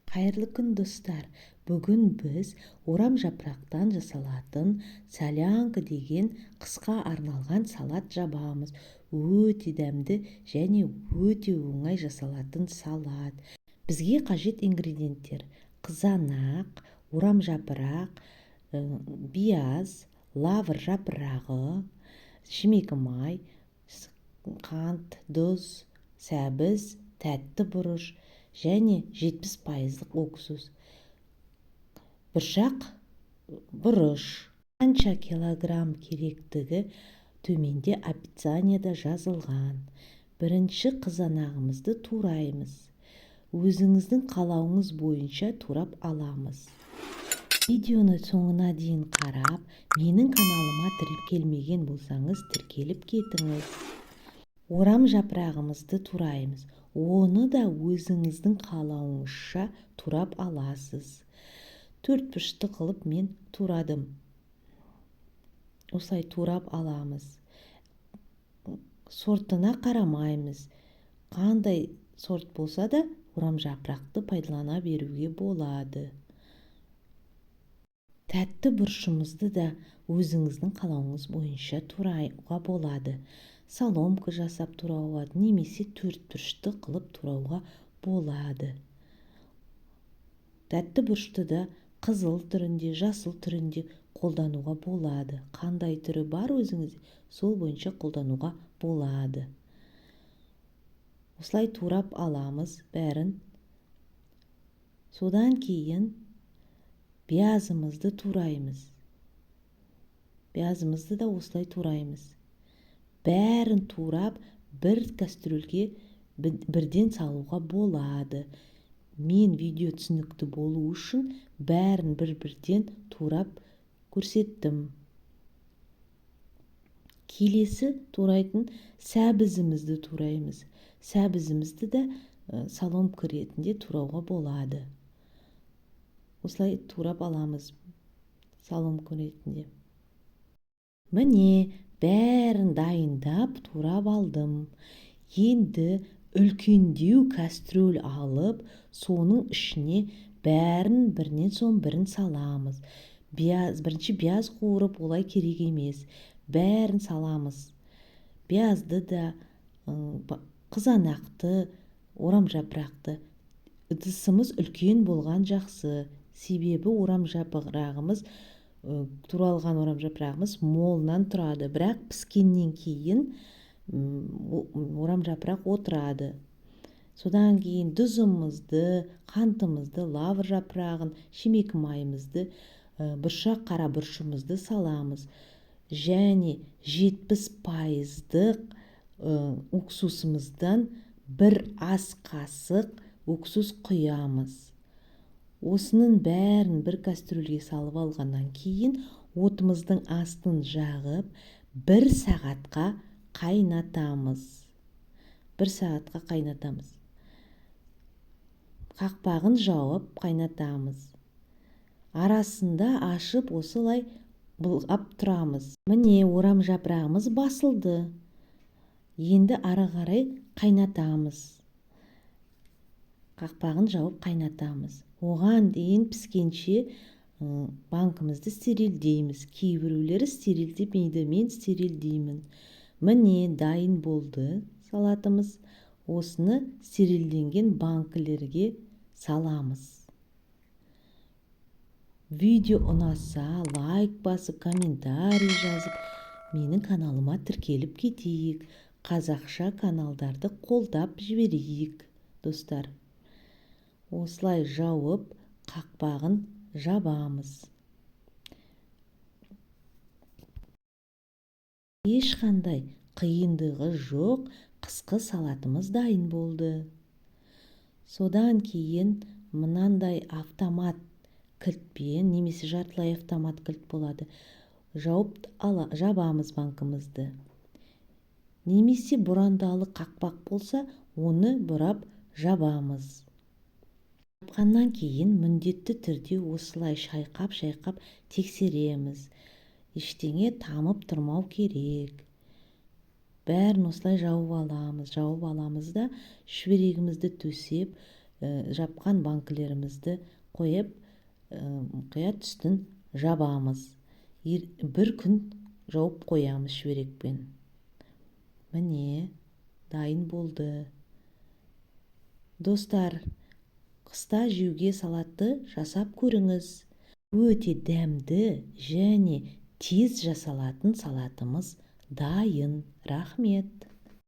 Қайырлы күн, достар! Бүгін біз орам жапырақтан жасалатын солянка деген қысқа арналған салат жабамыз. Өте дәмді және өте оңай жасалатын салат. Бізге қажет ингредиенттер: қызанақ, орам жапырақ, пияз, лавр жапырағы, шемекі май, қант, тұз, сәбіз, тәтті бұрыш және 70%-лық уксус, бұршақ бұрыш. Қанша килограмм керектігі төменде описанияда жазылған. Бірінші қызанағымызды тураймыз. Өзіңіздің қалауыңыз бойынша турап аламыз. Видеоны соңына дейін қарап, менің каналыма тіркелмеген болсаңыз, тіркеліп кетіңіз. Орам жапырағымызды тураймыз. Оны да өзіңіздің қалауыңызша турап аласыз. Төрт бұрышты қылып мен турадым. Осылай турап аламыз. Сортына қарамаймыз. Қандай сорт болса да, орам жапырақты пайдалана беруге болады. Тәтті бұрышымызды да өзіңіздің қалауыңыз бойынша турауға болады. Соломка жасап турауға болады немесе төрт бұрышты қылып турауға болады. Тәтті бұрышты да қызыл түрінде, жасыл түрінде қолдануға болады. Қандай түрі бар өзіңізде, сол бойынша қолдануға болады. Осылай турап аламыз бәрін. Содан кейін пиязымызды тураймыз. Пиязымызды да осылай тураймыз. Бәрін турап, бір кастрюльге бірден салуға болады. Мен видео түсінікті болу үшін бәрін бір-бірден турап көрсеттім. Келесі турайтын сәбізімізді тураймыз. Сәбізімізді де соломка ретінде турауға болады. Осылай турап аламыз соломка ретінде. Міне, бәрін дайындап турап алдым. Енді үлкендеу кастрюль алып, соның ішіне бәрін бірінен соң бірін саламыз. Бірінші пияз қуырып, олай керек емес. Бәрін саламыз. Пиязды да, қызанақты, орам жапырақты. Ыдысымыз үлкен болған жақсы. Себебі орам жапырағымыз, туралған орам жапырағымыз молынан тұрады. Бірақ піскеннен кейін орам жапырақ отырады. Содан кейін тұзымызды, қантымызды, лавр жапырағын, шемекі майымызды, бұршақ қара бұрышымызды саламыз. Және 70%-лық уксусымыздан бір ас қасық уксус құямыз. Осының бәрін бір кастрюльге салып алғаннан кейін отымыздың астын жағып, бір сағатқа қайнатамыз. Бір сағатқа қайнатамыз. Қақпағын жауып қайнатамыз. Арасында ашып осылай бұлғап тұрамыз. Міне, орам жапырағымыз басылды. Енді ары қарай қайнатамыз. Қақпағын жауып қайнатамыз. Оған дейін піскенше банкімізді стерилдейміз. Кейбіреулері стерилдемейді, мен стерилдеймін. Міне, дайын болды салатымыз. Осыны стерилденген банкілерге саламыз. Видео ұнаса, лайк басып, комментарий жазып, менің каналыма тіркеліп кетейік. Қазақша каналдарды қолдап жіберейік, достар. Осылай жауып, қақпағын жабамыз. Ешқандай қиындығы жоқ, қысқы салатымыз дайын болды. Содан кейін мынандай автомат кілтпен немесе жартылай автомат кілт болады. Жауып жабамыз банкімізді. Немесе бұрандалы қақпақ болса, оны бұрап жабамыз. Жапқаннан кейін міндетті түрде осылай шайқап-шайқап тексереміз. Ештеңе тамып тұрмау керек. Бәрін осылай жауып аламыз. Жауып аламыз да, шүберегімізді төсеп, Жапқан банкілерімізді қойып, мұқият үстін жабамыз. Бір күн жауып қоямыз шүберекпен. Міне, дайын болды. Достар, қыста жеуге салатты жасап көріңіз. Өте дәмді және тез жасалатын салатымыз дайын. Рахмет.